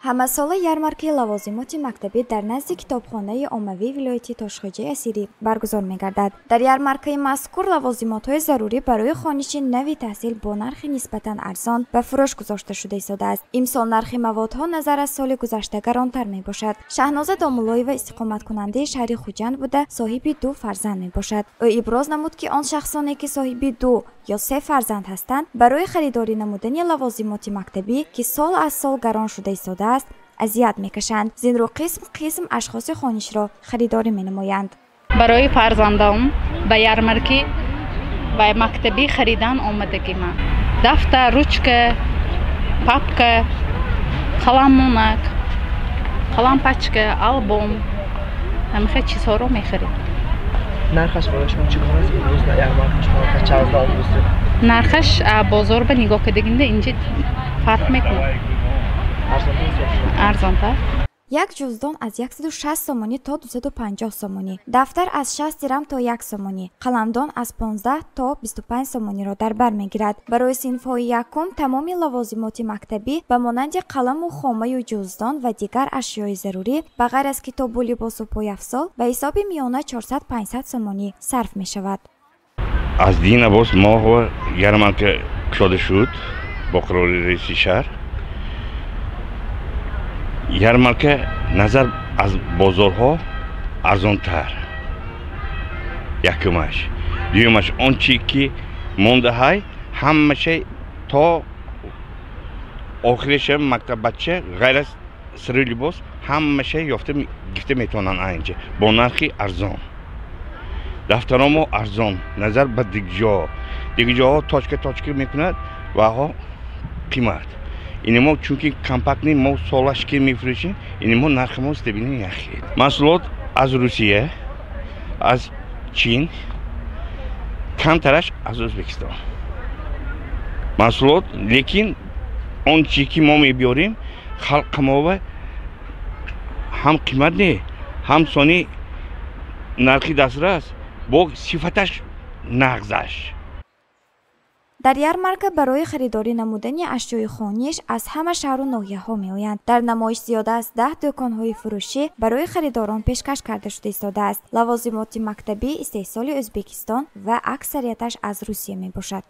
Ҳамасола ярмаркаи лавозимоти мактабӣ дар назди китобхонаи оммавии вилояти Тошхоҷаи Асирӣ баргузор мегардад. Дар ярмаркаи мазкур лавозимотҳои зарурӣ барои хониши нави таҳсил бо нархи нисбатан арзон ба фурӯш гузошта шуда истодааст. Имсол нархи маводҳо назар аз соли гузашта гаронтар мебошад. Шаҳноза Домуллоева истиқоматкунандаи шаҳри Хуҷанд буда, соҳиби ду фарзанд мебошад. Ӯ иброз намуд, ки он шахсоне, ки соҳиби ду ё се фарзанд ҳастанд, барои харидорӣ намудани лавозимоти мактабӣ, ки сол аз сол гарон шуда истодааст, азият мекашанд. Зинрӯ қисм қисм ашхоси хонишро харидорӣ менамоянд. Барои фарзандом ба ярмарки ва мактабӣ харидан омадагиман. Дафтар, ручка, папка, қаламмонак, қалампачка, албом, ҳамихел чизҳоро мехарем. Нархаш барои шумо чӣ гуна аст имрӯз дар ярмарка? Шумо чанд омӯзед? Нархаш бозор ба нигоҳ кардагинда инҷа фарқ мекунад. Арзонтар. Як ҷуздон аз 160 сомонӣ то 250 сомонӣ, дафтар аз 60 дирам то 1 сомонӣ, қаламдон аз 15 то 25 сомониро дар бар мегирад. Барои синфҳои якум тамоми лавозимоти мактабӣ ба монанди қаламу хомаю ҷуздон ва дигар ашёи зарурӣ, ба ғайр аз китобу либосу пойафзол, ба ҳисоби миёна 400-500 сомонӣ сарф мешавад. Аз дина боз моҳ ярмарка кушода шуд бо қарори раиси шаҳр. Ярмарка назар аз бозорҳо арзонтар, якумаш. Дуюмаш, он чи ки мондаҳай, ҳамаша то охиреша мактаббача, ғайр аз сирри либос, ҳамаша ёфта гирифта метавонанд айнҷа бо нархи арзон. Дафтаромо арзон назар ба дигҷо. Дигҷоҳо точка точка мекунад ваҳо қимат. Ини мо чунки компактный, мо солаш ки мефурӯшем, ини мо нархи мо стабильный яхел. Маҳсулот аз Русия, аз Чин, камтараш аз Ӯзбекистон маҳсулот. Лекин он чи ки мо мебиёрем, халқамова ҳам қимат не, ҳам сони нархи дастрас, бо сифаташ нағзаш. Дар ярмарка барои харидорӣ намудани ашёи хониш аз ҳама шаҳру ноҳияҳо меоянд. Дар намоиш зиёда аз 10 дӯконҳои фурӯшӣ барои харидорон пешкаш карда шуда истодааст. Лавозимоти мактабӣ истеҳсоли Ӯзбекистон ва аксарияташ аз Русия мебошад.